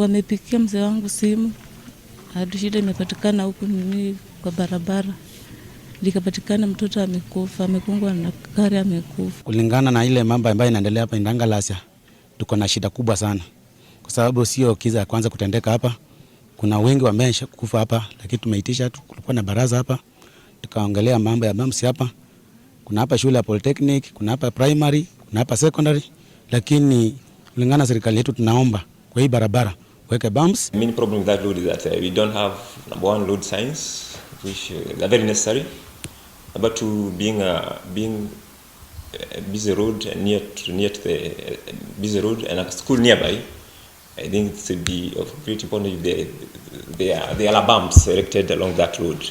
Wamepikia mzee wangu simu hadi shida imepatikana huku nini kwa barabara, likapatikana mtoto amekufa, amegongwa na gari, amekufa. Kulingana na ile mambo ambayo inaendelea hapa Indangalasia, tuko na shida kubwa sana, kwa sababu sio kisa ya kwanza kutendeka hapa. Kuna wengi wamesha kufa hapa, lakini tumeitisha, kulikuwa na baraza hapa, tukaongelea mambo ya bumps hapa. Kuna hapa shule ya Polytechnic, kuna hapa primary, kuna hapa secondary, lakini kulingana na serikali yetu tunaomba kwa hii barabara weke bumps. The main problem with that road is that we don't have, number one, road signs, which are very necessary. Number two, being a busy road and near to the busy road and a school nearby, I think it should be of great importance if there are bumps erected along that road.